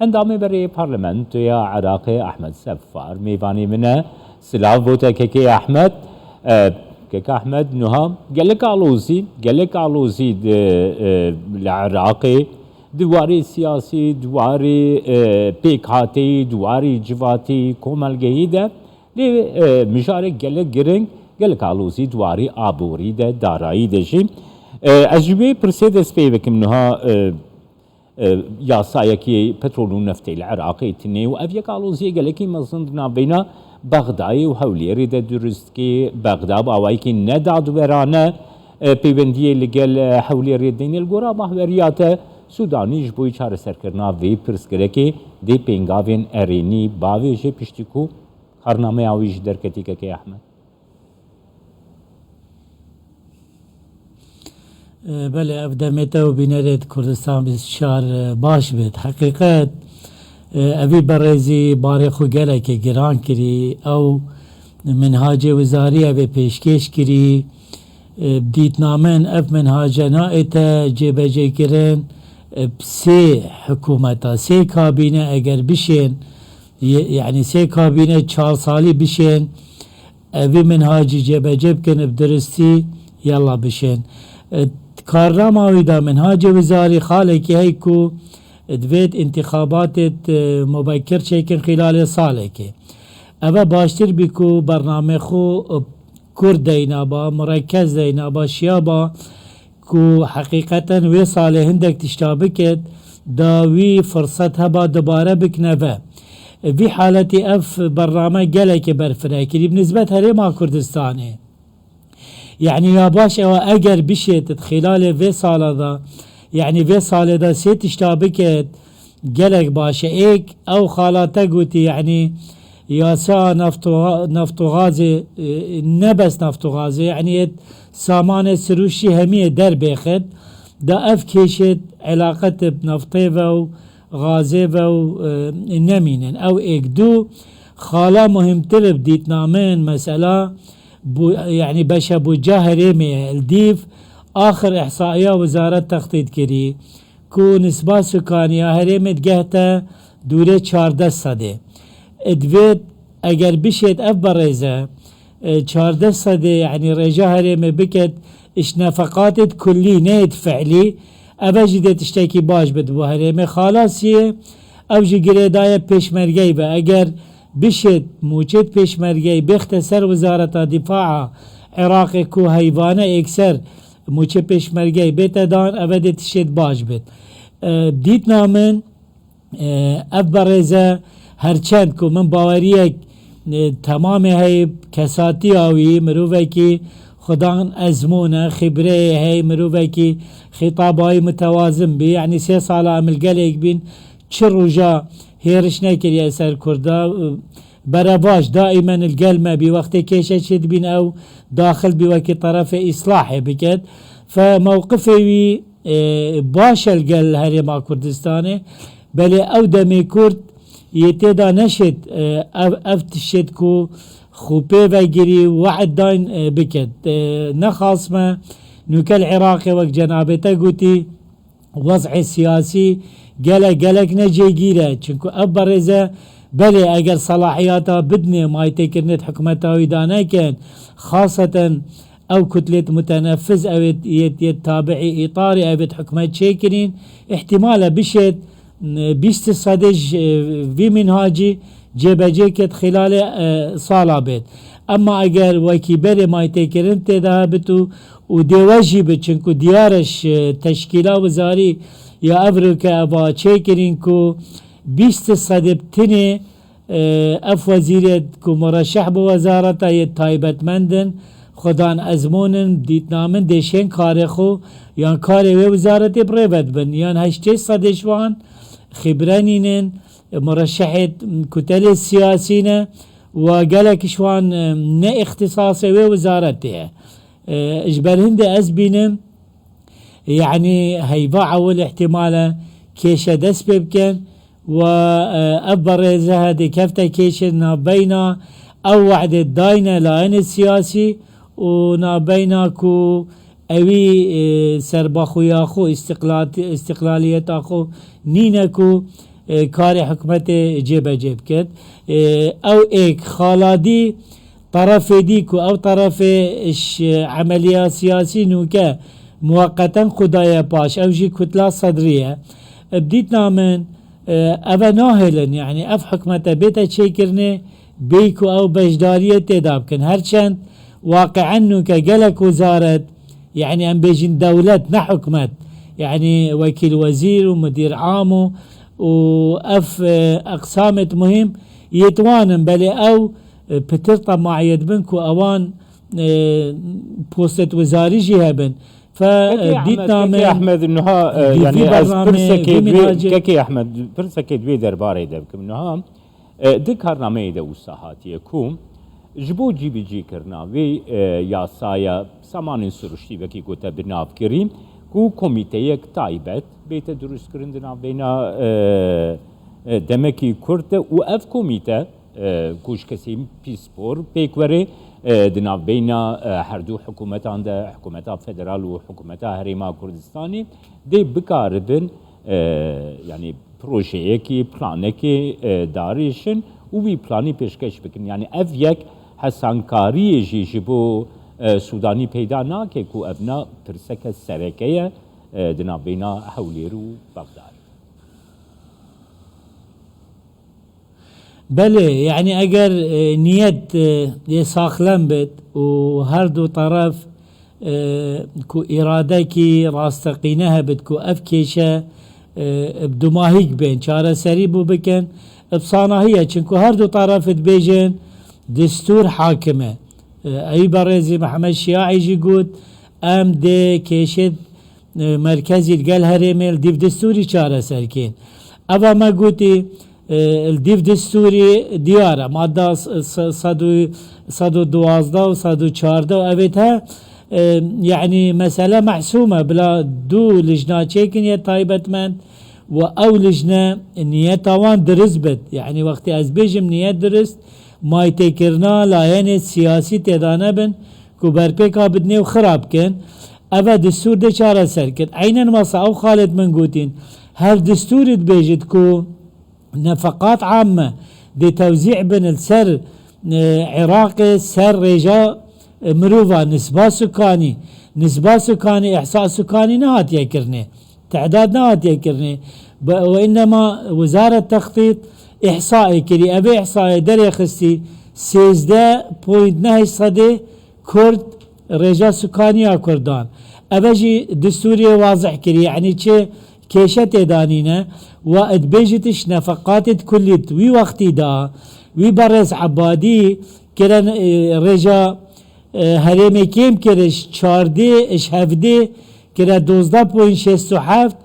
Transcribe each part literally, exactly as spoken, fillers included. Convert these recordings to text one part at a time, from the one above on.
Endamê berê Parlamentoya Iraqê Ehmed Seffar mêvanê min e. Silav bo te kekê Ehmed. E, kek Ehmed, nuha gelek alozî, gelek alozî di, e, li Iraqê di warê siyasî, di warê, e, pêkhateyî, di warê civatî, komelgehî de. Lê, e, mijarek gelek giring, gelek alozî di warê aborî de, darayî de jî. E, ez ji wê pirsê dest pê bikim niha, e, e, yasayekî petrol û neftê li Iraqê tune û ev yek aloziyê gelekî mezin di navbeyna Bexdayê û Hewlêrê de durust kê. Bexda bi awayekî nedadwerane, e, pêwendiyê li gel, e, Hewlêrê deyne. Li gora bahweriya te Sûdanî ji bo çareserkirina vê pirsgirêkê dê pêngavên erênî bavêje piştî ku karnameya wî jî derketî kekê Ehmed? E, belê, ev demê te û bînerê di Kurdistan bîst û çar, e, baş bêt. Heqîqet, e, evî berêzî barê xwe gelekê giran kirî. Ew minhacê wizarî evê pêşkêş kirî. E, bi dîtnamen ev minhace naête cêbecêkirin. E, bi sê hikûmeta, sê kabîne eger bişên, ye-, yanî sê kabîne çar salî bişên, evî minhacî cêbecê bikin bi duristî, yalla bişên. E, karnama wî de minhacê wizarî xalekî hey ku divêt întîxabatê, e, mubekir çêkin xîlalê salekê. Eve baştir bî ku bernamê xwe, e, kurt deyna ba, murekkez deyna ba, şiya ba, ku heqîqeten wê salê hindek tişta biket, da wî firset heba dubare bikine ve. Vî haletî ev bername gelekê berfireh kirî bi nisbet Herêma Kurdistanê. Yanî ya baş ew e, eger bişêt di xîlalê vê sala de, yanî vê salê de sê tişta biket, gelek baş e. Êk ew xala te gotî, yanî yasa nafto-, naftoxazê, e, ne bes naftoxazê, yanî yê samanê sirûşî hemiyê derbêxit, da ev kêşêt elaqet bi naftê ve û xazê ve û, e, nemînin. Ew êk du xala muhîmtir bi dîtina min mesela bû, yanî beşe bû ca herêmê li dîv axir ihsaiya wizaret textît kirî. Ku nisba sukaniya herêmê digehte dûrê çardeh sedê. Divêt eger bişêt ev berêze, e, çardeh sedê, yanî rêja herêmê biket, ji nefeqatê di kullî, neyê di fiilî, eve jî dê tiştekî baş bid bo herêmê. Xalasiyê ew jî girêdaye pêşmergeyî ve. Eger bişêt mûçêt pêşmergeyî bêxte ser Wizareta Dîfaa Iraqê ku heyvane êkser mûçê pêşmergeyî bête dan, eve dê tişêt baş bêt. E, dîtna min, e, ev berêze herçend ku min baweriyek, e, temamê heyî kesatiya wî, mirovekî xudan ezmûn e, xibreyê heyî, mirovekî xîtaba wî mutewazin bî. Yanî sê sala em li gelek bîn, çi roja hêriş nekiriye ser Kurda. Berevaş daîmen li gel me bî, wextê kêşe çêdibîn ew daxil bî wekî terefê îslahê biket. Fe mewqifê wî, e, baş e li gel Herêma Kurdistanê. Belê ew demê kurt yê tê de neşêt, e, ev, ev tişt ku xwe pê vegirî, we'd dayn, e, biket. E, nexas me nûke li Iraqê wek cenabê te gotî, wez'ê siyasî gelek, gelek ne cêgîr e. Çinku ev berêze belê eger selahiyata bidinê maytêkirinê di hikûmeta wî de nekin, xaseten ew kutlêt mutenefiz, ew ê yê, yê tabi'î îtarê, ew ê hikûmet çêkirîn, îhtimal e bişêt, e, bîst sedê ji, e, vî minhacî cêbecê ket xîlalê, e, sala bêt. Emma eger wekî berê maytêkirin tê de hebit û, û dê we jî bi, çinku diyar e ji teşkîla wizarî ya evroke eva çêkirîn ku bîst sedê bi tinê, e, ev wezîrê ku mureşeh bi wezareta yê taybetmend in, xudan ezmûn in, dîtina min dê şên karê xwe yan karê wê wizaretê bi rê ve dibin. Yan heştê sedê ji wan xîbre nînin, mureşehê kutelê siyasî ne û gelek ji wan, e, ne îxtisasê wê wizaretê ye. E, ji ber hindê ez bînim, yanî heyva ewil îhtimal e kêşe dest pê bikin û, e, ev berêze hedê kefte kêşê navbeyna ew we'dê dayne layînê siyasî û navbeyna ku ewî, e, serbaxuya xwe, îstiqlat-, îstiqlaliyeta xwe nîne ku e, karê hikûmetê cêbecê bikin. E, ew êk xaladî terefê dî ku ew terefê ji emeliya siyasî nûke muweqeten xwe daye paş, ew jî Kutla Sedrî ye. E, bi dîtina min, e, ev e nahêlin, yanî ev hikûmete bête çêkirinê, bêyî ku ew beşdariyê tê de bikin. Her çend waqi'en nûke gelek wizaret, yanî em bêjin dewlet, ne hikûmet, yanî wekîl wezîr û mudîr am û, û ev, e, eqsamêt muhîm yê di wan in, belê ew, e, pitir temaiyê dibin ku ewan, e, postêt wizarî jî hebin. Fe, Kekê e, Ehmed, dîtina Kekê min, Ehmed, niha, e, vî, yanî vî ez bernameyê, pirsekê vî duê, minacê. Kekê Ehmed, pirsekê duê derbarê de bikim. Niha, e, di karnameyê de wisa hatiye ku ji bo cîbicîkirina vê, e, yasaya samanên siruştî, wekî ku te bi nav kirî, ku komîteyek taybet bête dirustkirin di navbeyna, e, e, demekî kurt de û ev komîte, e, ku ji kesên pîspor pêk were, e, di navbeyna, e, her du hikûmetan de, hikûmeta federal û hikûmeta Herêma Kurdistanê, dê bikaribin, e, yanî projeyekî, planekî, e, darêşin û wî planî pêşkeş bikin. Yanî ev yek hesankariyê jî ji bo, e, Sûdanî peyda nake ku evna pirseke sereke ye, e, di navbeyna Hewlêr û Bexdayê. Belê, yanî eger, e, niyet, e, yê saxlem bit û her du taraf, e, ku îradekî rasteqîne hebit ku ev kêşe, e, bi dumahîk bên çareserî bû bikin, bi sanahî ye. Çinku her du taraf dibêjin destûr hakim e. E, eyî berêzî Mihemed Şiyaî jî got, em dê kêşê e, merkezî li gel herêmê li dîv destûrî çareser kên. Eva me gotî, e, li dîv destûrî diyar e. Madda s-, s-, sed û, sed û duwazdeh û sed û çardeh û evêt he, e, yanî mesele mehsûm e. Bila du lijna çêkin yê taybetmend û ew lijne niyeta wan dirist bit. Yanî wextê ez bêjim niyet dirist, maytêkirina layênê siyasî têda nebin, ku berpêka bidinê û xira bikin, ev e destûr dê çareser kir. Eynen wesa ew xalê min gotîn, her destûrî dibêjit ku nefeqat amme dê tewzî bin li ser, e, Iraqê, ser rêja, e, mirova, nisba sukanî, nisba sukanî, îhsa sukanî nehatiye kirinê. Tehdad nehatiye kirinê. Be-, we innema Wizaret Textît îhsaê kirî. Evê îhsayê derêxistî sêzdeh point neh sedê Kurd rêja sukaniya Kurdan. Eve jî destûrê wazih kirî. Yanî çi kêşe têda nîne. We dibêjit ji nefeqatê di kullî wî wextî de, wî berêz Ebadî kirin, e, rêja, e, herêmê kêm kir, ji çardê, ji hevdê kire dozdeh point şêst û heft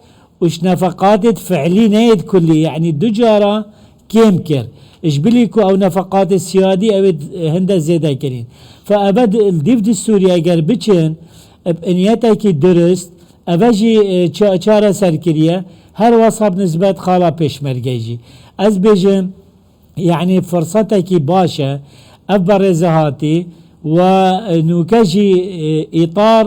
û ji nefeqatê fiilî neyê di kullî, yanî du cara kêm kir. Ji bilî ku ew nefeqatê siyadî ew ê hinde zêde kirîn. Fe eve di, li dîv destûrî eger biçin, bi niyetekî dirist, eve jî, e, ça-, çareser kiriye, her wesa bi nisbet xala pêşmerge jî. Ez bêjim, yanî firsetekî baş e. Ev berêze hatî we, e, nûke jî, e, îtar,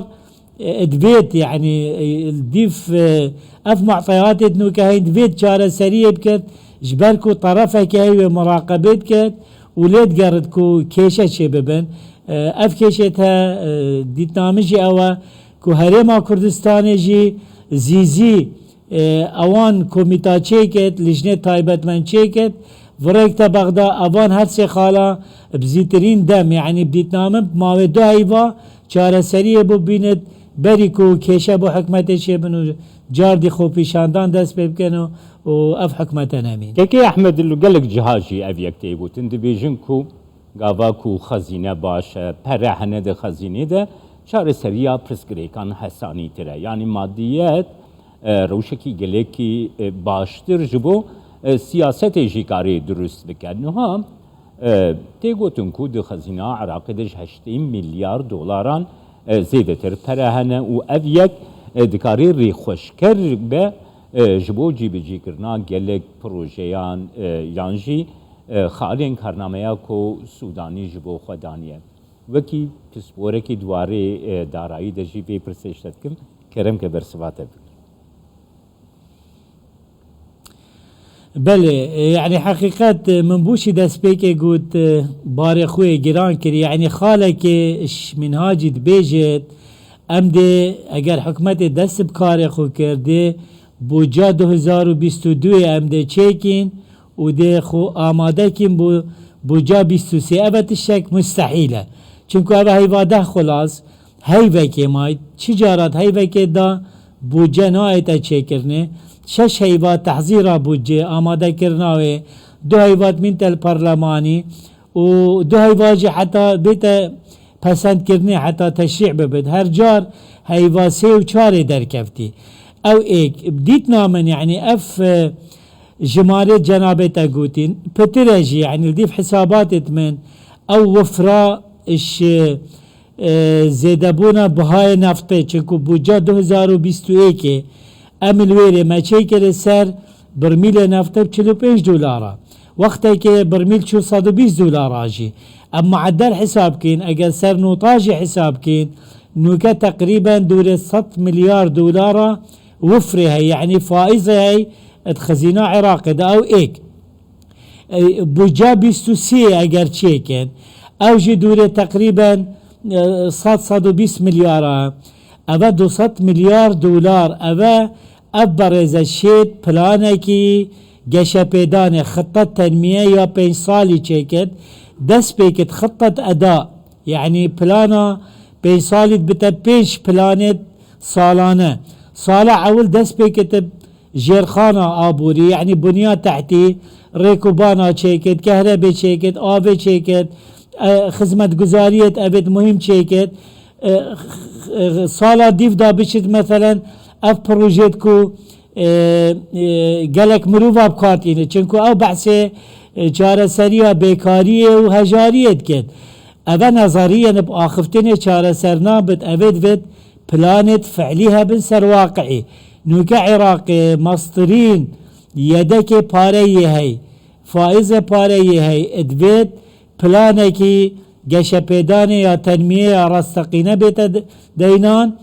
e, divêt, yanî, e, dîv, e, ev mu'teyatê nûke heyî divêt çareseriyê biket, ji ber ku terefeke heyî wê muraqebê diket û lê digerit ku kêşe çê bibin. E, ev kêşê te, e, dîtina min jî ew e ku Herêma Kurdistanê jî zîzî, e, ewan komîta çêket, lijnê taybetmend çêket, virêk te bexda evan her sê xala bi zîtirîn dem, yanî bi dîtina min bi mawê du heyva çareseriyê bû bînit, berî ku kêşe bo hikûmetê çêbin û cardî xwepîşandan dest pê bikin û, û ev hikûmete nemîn. Kekê Ehmed, li gelek ciha jî ev yek tê gotin, dibêjin ku gava ku xezîne baş e, pere hene di xezînê de, çareseriya pirsgirêkan hesanîtir e. Yanî madiyet, e, rewşekî gelekî, e, baştir ji bo, e, siyasetê jî karê dirust bike. Niha, e, tê gotin ku di xezîna Iraqê de ji heştê milyar dolaran, e, zêdetir pere hene û ev yek, e, dikarê rêxweşker be, e, ji bo cîbicîkirina gelek projeyan, e, yan jî, e, xalên karnameya ku Sûdanî ji bo xwe daniye. Wekî pisporekî di warê, e, darayî de jî vê pirsê ji te dikim, kerem ke bersiva te bikim. Belê, e, yanî heqîqet, e, min bûşî destpêkê got, e, barê xwe yê giran kirî. Yanî xalekê ji Mînhacî dibêjêt, em dê eger hikûmetê dest bi karê xwe kir, dê bûca du hezar û bîst û duyê em dê çêkîn û dê xwe amade kîn bo bûca bîst û sê. Ev e tiştek mustehîl e. Çimku ev e heyva deh xulas, heyvekê may, çi carat heyvekê da bûce nayête çêkirinê, şeş heyva tehzîra bûcê, amadekirina wê, du heyva dimînte li parlemanî û du heyva jî heta bête pesendkirinê, heta teşrî bibit. Her car heyva sê û çarê derkeftî. Ew êk, dîtina min, yanî ev, e, jimarê cenabê te gotîn, pitir e jî, yanî li dîv hisabatêt min, ew wifra ji e, zêdebûna bihayê neftê, çimku bûca du hezar û bîst û êkê em li wêrê me çêkirê ser birmîlê neftê bi çil û pênc dolara. Wextekê birmîl çû sed û bîst dolara jî. Em muedel hesab kîn, eger ser nota jî hesab kîn, nûke teqrîben dûrê sed milyar dolara wifrê heye, yanî faîzê heye di xizîna Iraqê de, ew êk. E, buca bîst û sê eger çêkin, ew jî dûrê teqrîben, e, sed, sed û bîst milyar e. Ev e du sed milyar dolar. Ev e, ev berêze şêt planekî geşepêdanê, xittet tenmiye ya pênc salî çêkit, dest pê kit xittet eda, yanî plana pênc salî dibite pênc planêt salane. Sala ewil dest pê kit jêrxana aborî, yanî bunya tehtî, rêkûbana çêkit, kehrebê çêkit, avê çêkit, e, xizmetguzariyêt evêt muhîm çêkit. E, x-, x-, sala dîv da biçit, meselen, ev projêt ku, e, e, gelek mirova bi kar tîne. Çimku ew behsê, e, çareseriya bêkariyê û hejariyê dikit. Eve nezeriyên bi axiftinê çareser nabit, evê divêt planêt fiilî hebin ser waqiî. Nûke Iraqê mestirîn yedekê pareyê hey, faîzê pareyê hey, divêt planekî geşepêdanê ya tenmiyê ya rasteqîne bête de-, deynan,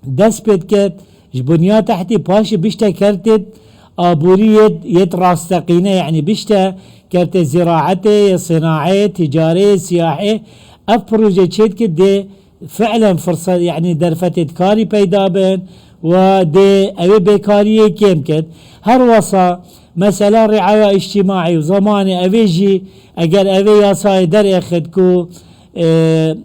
dest pê diket, ji bunya tehtî paşê bişte kertêt aborî yêt, yêt rasteqîne, yanî bişte kertê ziraetê, yê sinaeyê, ticareyê, siyahê. Ev proje çêdike dê fiilen firset, yanî derfetêt karî peyda bin û dê ewê bêkariyê kêm ket. Her wesa mesela riaya îctîmaî û zemanê evê jî eger evê yasayê derêxit ku, e,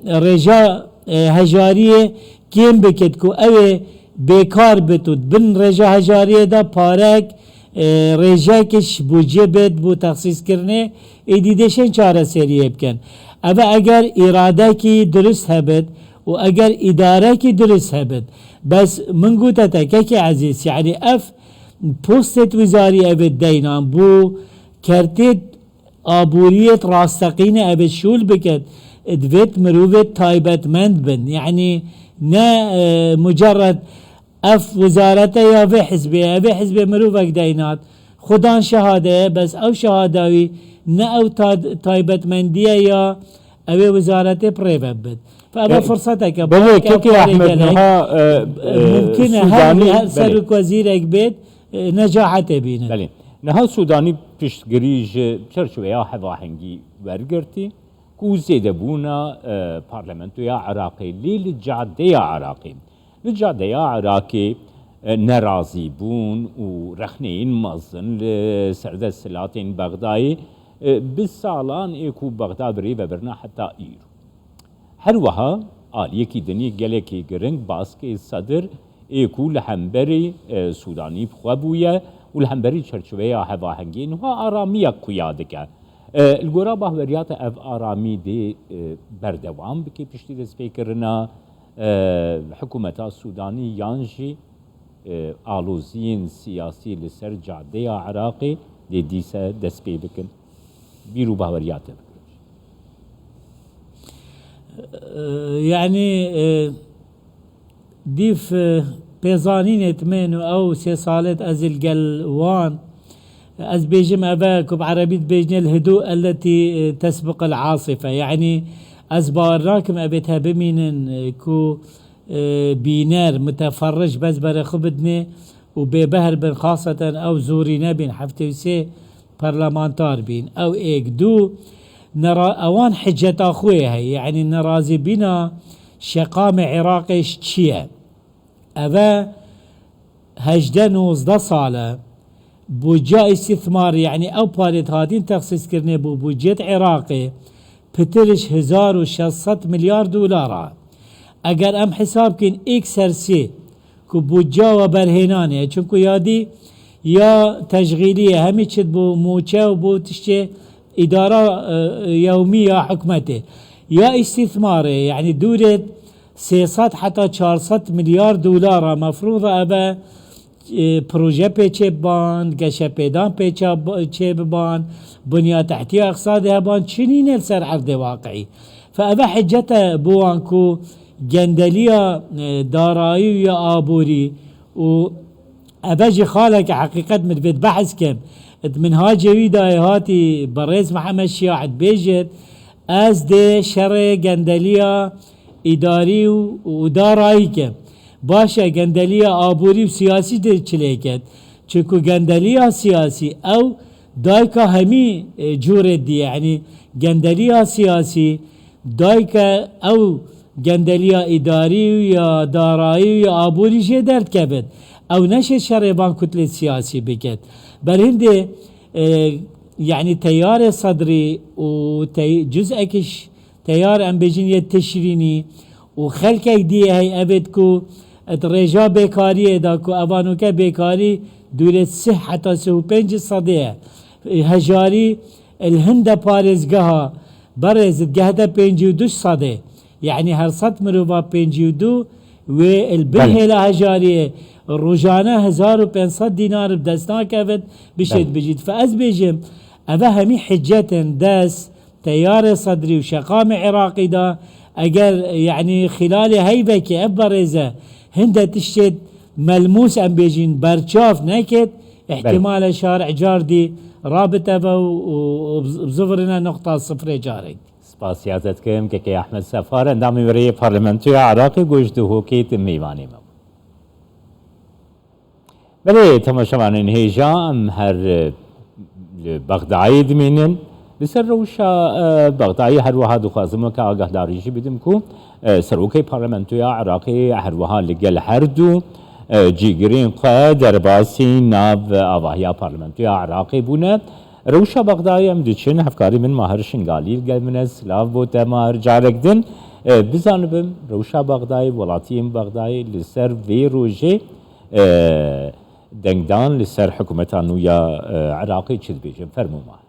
rêja, e, hejariyê kêm bikit ku ew ê bêkar bit û di bin rêja hejariyê de parek, e, rêjek ji budcê bit bo texsîskirinê, êdî dêşên çareseriyê bikin. Ev e eger îradekî dirust hebit û eger îdarekî dirust hebit. Bes min gote te, kekê ezîz, yanî ev postêt wizarî evê deynan bo kertêt aboriyêt rasteqîne evê şûl biket, divêt mirovêt taybetmend bin. Yanî ne, e, mucerred ev wizarete ya vê hizbê, evê hizbê mirovek deynat, xudan şehade ye, bes ew şehada wî ne ew ta-, taybetmendiye ya evê wizaretê bi rê ve bibit. Fe eve E, firseteke, belê, belkî ew kekê karê Ehmed, gelek, niha, e, e, e, mumkin e her, Sûdanî, her belê. Serokwezîrek bêt, e, necahetê bînin. Belê. Niha Sûdanî piştgirî ji çerçoveya hevahengî wergirtî ku zêdebûna, e, parlamentoya Iraqê lê li cadeya Iraqê. Li cadeya Iraqê, e, nerazîbûn û rexneyên mezin li serdesthilatên Bexdayê, e, bi salan ê ku Bexda bi rê ve birina heta îro. Her wiha aliyekî dinê gelekî giring baskê Sedir ê ku li hemberî, e, Sûdanî bi xwe bûye û li hemberî çerçoveya hevahengiyê niha aramiya xuya dike. E, li gora bahweriya te ev aramî dê, e, berdewam bike piştî destpêkirina, e, hikûmeta Sûdanî yan jî, e, aloziyên siyasî li ser cadeya Iraqê dê dîse dest pê bikin? Bîr û baweriya te bigire. E, yanî, e, dîf, e, pêzanînê timên û ew sê salêt ez li gel wan, ez bêjim eve ku bi erebî dibêjinê el-hidû elletî, e, tesbiq el-asife. Yanî ez bawer nakim evê te bimînin, e, ku e, bîner, muteferric bes berê xwe bidinê û bêbehr bin, xaseten ew zorîne bîn, heftê û sê parlamentar bîn. Ew êk, du, nera-, ewan hiceta xwe heye, yanî nerazîbîna şeqamê Iraqê ji çi ye? Eve hejdeh nozdeh sal e, budca îstîsmarî, yanî ew parêt hatin texsîskirinê bo budcet Iraqê, pitir ji hezar û şeş sed milyar dolar a. Eger em hesab kin êk ser sê ku budca we berhênanê ye, çunku ya dî ya teşxîlî ye, hemî çit bo moçe û bo tiştê îdara, e, yewmî ya hikûmetê, ya îstîsmarê, yanî dûrê sê sed heta çar sed milyar dolar a mefrûz e eve, e, proje pê çê biban, geşepêdan pê ça-, çê biban, bunya tehtiya iqtisadê heban, çi nîne li ser erdê waqiî. Fe eve hicet e bo wan ku gendeliya, e, darayî û ya aborî û eve jî xaleke heqîqet min divêt behs kim. Di minhacê wî de hatî berêz Mihemed Şiya dibêjit, ez dê şerê gendeliya îdarî û, û darayî kim. Baş e, gendeliya aborî û siyasî dê çi lê ket? Çunku gendeliya siyasî ew dayka hemî, e, cûrê dî ye. Yanî gendeliya siyasî dayka ew gendeliya îdarî û ya darayî û ya aborî jê derdikevin. Ew neşê şerê van kutlê siyasî biket. Berhindê, e, yanî teyarê Sedrî û tey-, cuz'ekiş teyar, em bêjin, yê Tişrînî û xelkek dî heye evêt ku di rêja bêkariyê de ku eva nûke bêkarî dûrê sih heta sih û pênc sedê ye. Hejarî li hinde parêzgeha berêz digehte pêncî û du sedê. Yanî her sed mirova pêncî û du wê li bin Belê. hêla hejariyê rojane hezar û pênc sed dînar bi dest nakevin, bişêt Belê. bijît. Fe ez bêjim, eve hemî hicet in dest teyarê Sedrî û şeqamê Iraqî de, eger, yanî, xîlalê heyvekê ev berêze hinde tiştê melmûs, em bêjin, berçav neket, Belê. îhtimal e şarî car dî rabiteve û, û, û bi zivirine noqta sifrê carê. Spasiya te dikim, Kekê Ehmed Sefar, endamê wêreyê Parlamentoya Iraqê, ku ji Duhokê tu mêvanê me bû. Belê, temaşevanên hêja, em her, e, li Bexdayê dimînin. Li ser rewşa, e, Bexdayê her wiha dixwazim weke agahdarî jî bidim ku, e, Serokê Parlamentoya Iraqê her wiha li gel her du, e, cîgirên xwe derbasî nav avahiya Parlamentoya Iraqê bûne. Rewşa Bexdayê em diçin, hevkarî min Mahir Şingalî li gel min e. Silav bo te Mahir, carek din. E, bizanibim, rewşa Bexdayê, welatiyên Bexdayê li ser vê rojê, e, dengdan li ser hikûmeta nû ya, e, Iraqê çi dibêjin? Fermû Mahir.